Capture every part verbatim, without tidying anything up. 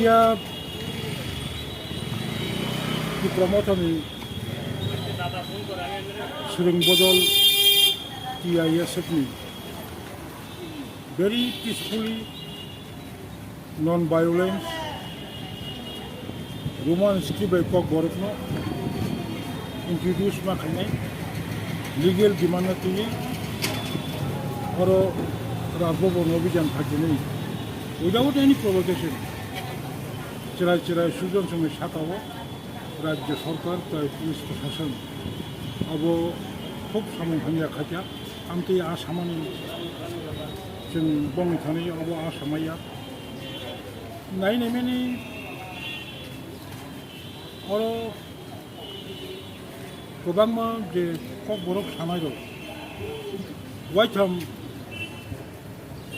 Ya, Tipra Mothani Swrwng Bodol T I S F ni very peacefully, non-violence, Roman script bai Kokborokno introduce ma khainai, legal demand no twiwi oro Rajbhavan obhijan khaijani without any provocation. Chwrai chwrai Sujan Songni saka o Rajya Sarkar tai police prosason abo khub samung hamya khaikha. Amtwi a samani chwng bongni thani abo a samaya. Nai naimani oro kwbangma je Kokborok sanairok waitham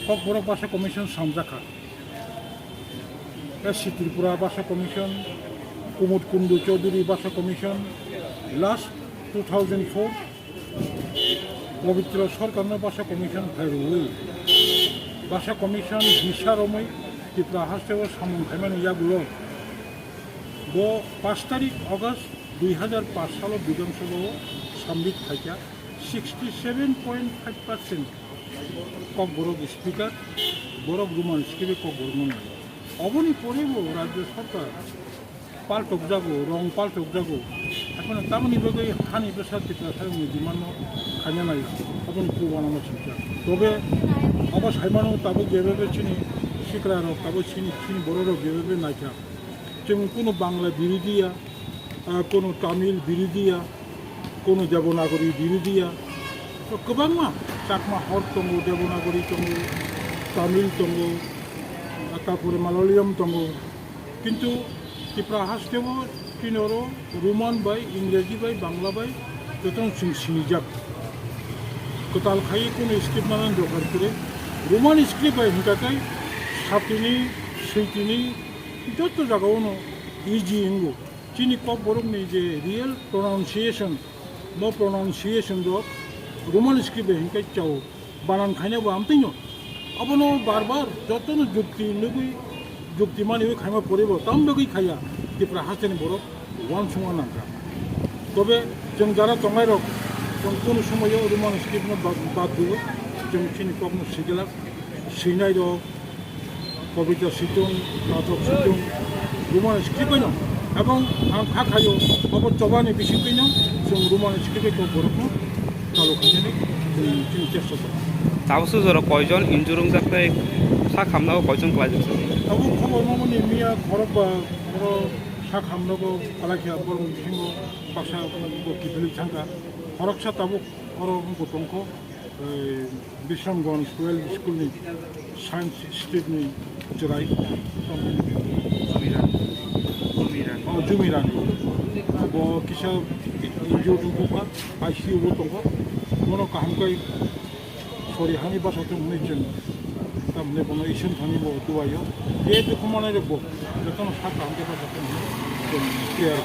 Kokborok Basa Commission samjakha. S C Tripura Basa Commission, Kumud Kundu Chaudhary Basa Commission, last two thousand four, Pabitra Sarkarno Basa Commission khlai rwwi, Basa Commission bisa romwi Tripura hasteo samung khaimani yagulo bo pash tarik August dui hajar pash salo Bidhan Sabha o submit khaikha sixty seven point five percent Kokborok speaker, borok Roman script bai Kokborok no nai. Oboni pore bo Rajya Sarkar paltok jago, rong paltok jago. Ekhon tamoni bagwi hani bwsa Tiprasa rokni demand no khaina nai, aboni kubana no singcha. Tobe abo saimano tabuk jebebe chini sikla rok, tabuk chini, chini borok rok jebebe naikha. Chwng kunu Bangla biridi ya, ah, kunu Tamil biridi ya, kunu Devanagari biridi ya. To kwbangma Chakma hor tongo, Devanagari tongo, Tamil tongo, ah, tarpore Malayalam tongo. Kintu Tripura hasteo chini oro Roman bai, Ingreji bai, Bangla bai jotono chwng sinijak. Kwtal khaiwi kunu script manani dorkar kwrwi. Roman script bai hwnkha khe satini, switini, joto jagao no easy wngo. Chini Kokborokni je real pronunciation, mo pronunciation rok Roman script bai hwnkhe chao, banan khaina bo amtwino. Abono bar bar jotono jukti nugwi, jukti maniwi khaima poribo, tam bagwi khaiya Tripura hasteni borok uansukna nangkha. Tobe chwng jara tongnai rok, chwng kunu somoyo Roman script no bad, bad diwi, chwng chini kokno siglak, swinai rok, Kobita situng, natok situng, Roman script bai no. Ebong ang kha khayo, obo chobani bisingtwi no chwng Roman script bai Kokborok no chalo khainani chwng, chwng chesta khlaio. Tabuk sujaro koijon injure wngjak tei sak hamnao koijon klaijak? Tabuk khobor mamani miya khorokba oro sak hamnogo kwlaikha, borok bisingo baksa bo kiphilwi thangkha. Khoroksa tabuk oro wngkha tongkho. Ei, Bisramganj twelve school ni science street ni chwrai. Jumiran. Jumiran. Oh, Jumiran. Bo kisa injured wngkha, I C U o tongo. Bono kaham kai sori hani basa tong hwnwi chwng tamni bono ising thani bo duaio. Je dukhu manai rok bo jotono sak kaham khe basa tong hwnwi chwng prayer.